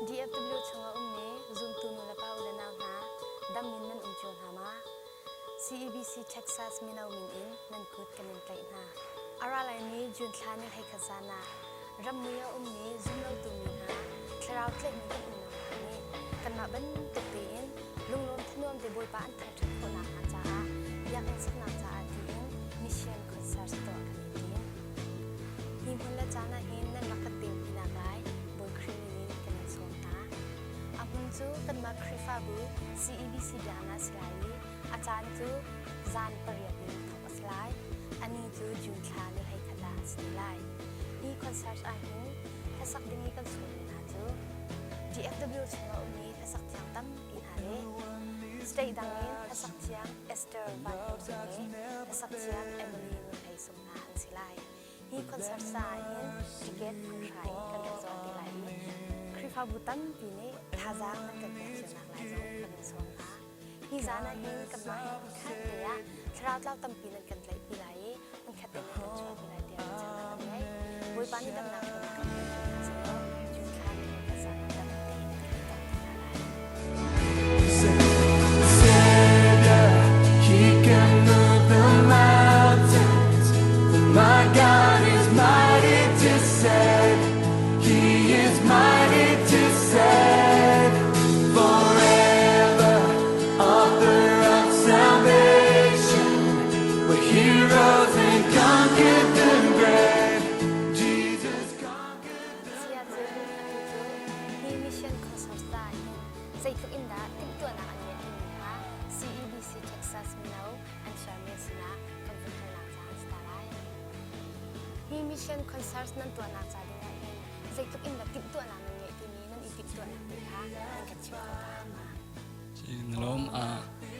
DFW chung a ummi zumtu nulepa u le nau hna, dam in nan um cio hna ma? CEBC Texas mino min in nan kut kan in tlaih hna. A ra laimi June thla ni 11 zan ah rammui a ummi zumlotu mi hna thlarau tlaihmi kan unau hna nih kanmah bantuk tein lunglawm thanuam te Bawipa an thangṭhat khawhnak hnga caah biakinn saknak caah tiin mission concert tuah kan i tim. Hi hmun le caan ah hin nan rak kan telpinak lai Bawi Khrih min in kan in sawm hna. A hmun cu kanmah Khrihfabu CEBC biakinn ah a si lai i a caan cu zan 8 in thawk a si lai. A ni cu June thla ni 11 ah a si te lai. Hi concert ah hin hlasak ding i kan sawmmi hna cu DFW chung a ummi hlasak thiang tampi hna le state dang in hlasak thiang Esther Van Hnem Sung le hlasak thiang Emily Ngun Hlei Sung hna an si lai. Hi concert caah hin ticket 500 in kan rak zuar te lai i Khrihfabu tampi nih thazaang nan kan pek cionak lai zong kan in sawm hna. Hi zan ah hin kanmah he hmunkhat te ah thlarau tlau tampi nan kan tlaihpi lai i hmunkhat te nan kan chuahpi lai tiah ruahchannak kan ngei. Bawipa nih damnak ṭhawnnak kan pek cio hna sehlaw June thla ni kan zan ah dam tein kan i tong te hna lai. Savior, he can move the mountains. My God is mighty to save. He is mighty to save. Forever, author of salvation. Where he rose and conquered the grave. Jesus conquered the Sia cun atu cu hi mission concert ca hin zeitluk in dah timhtuahnak an ngeih timi kha CEBC Texas mino an chairman sinah kan vun halnak ca an si ta lai. Hi mission concert nan tuahnak ca ding ah hin zeitluk in dah timhtuahnak nan ngeih timi nan i timhtuahnak te kha nan kan chim kho ta hnga ma? Nalawm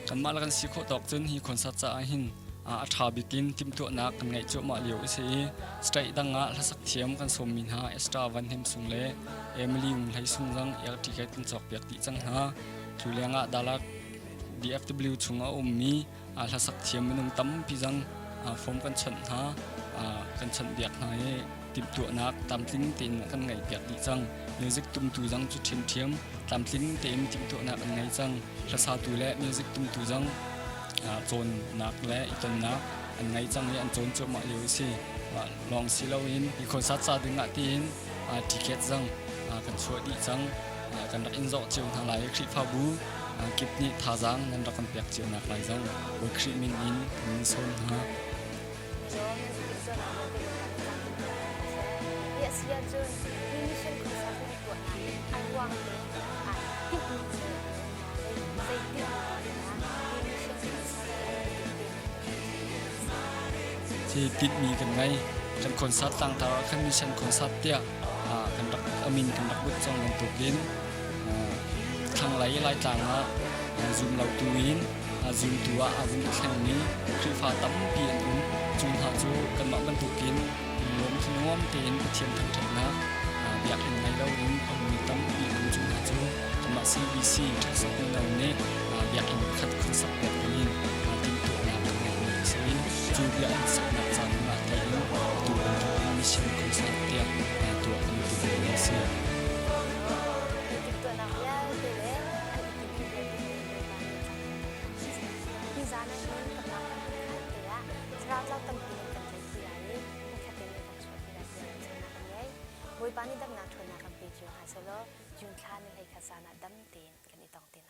kanmah le kan si khawh tawk cun hi concert caah hin a ṭha bik in timhtuahnak kan ngeih cuahmah lio a si i state dang ah hlasak thiam kan sawmmi hna Esther Van Hnem Sung le Emily Ngun Hlei Sung zong air ticket kan cawkpiak dih cang hna. Cu lengah Dalak DFW chung a ummi hlasak thiam minung tampi zong form kan chawnh hna kan chawnhbiak hna i timhtuahnak tlamtling tein kan ngeihpiak dih cang. Music tumtu zong cu ṭhiamṭhiam tlamtling tein timhtuahnak an ngei cang. Hlasatu le music tumtu zong cawnnak le i tonnak an ngei cang i an cawn cuahmah lio a si. Lawng si loin hi concert ca ding ah tiin ticket zong kan chuah dih cang. Kan rak in zawh cio hna lai i Khrihfabu kip nih thazaang nan rak kan pek cio nak lai zong Bawi Khrih min in kan in sawm hna. Hi a si ahcun hi mission concert nan tuahnak a ruang le aa timhmi cu zeitin hi mission concert Hi tinhmi kan ngei. Kan concert tlangtar ah khan mission concert tiah kan rak amin kan rak but cang bantukin thlanglei Laitlang ah zum lo tu in zumtu ah aa vun i thlengmi Khrihfa tampi an um. Cu hna cu kanmah bantukin lawm thanuam tein Pathian thangṭhatnak biakinn ngei loin a ummi tampi an um. Cu hna cu kanmah CBC ṭheksak mino nih biakinn pakhat khuasak piak dingin timhtuahnak kan ngeihmi a si i cu biakinn saknak ca dingah tiin atu bantukin mission concert tiah tuah kan timhmi a si. Timhtuahnak vialte le an i timhmi vialte Hi zan ah hin kanmah kan hmunkhat te ah thlarau tlau tampi nan kan tlaih ti lai i hmunkhat te nan kan chuahpi lai tiah ruahchannak kan ngei. Bawipa nih damnak ṭhawnnak kan pe cio hna sehlaw June thla ni 11 zan ah dam tein kan i tong te hna lai.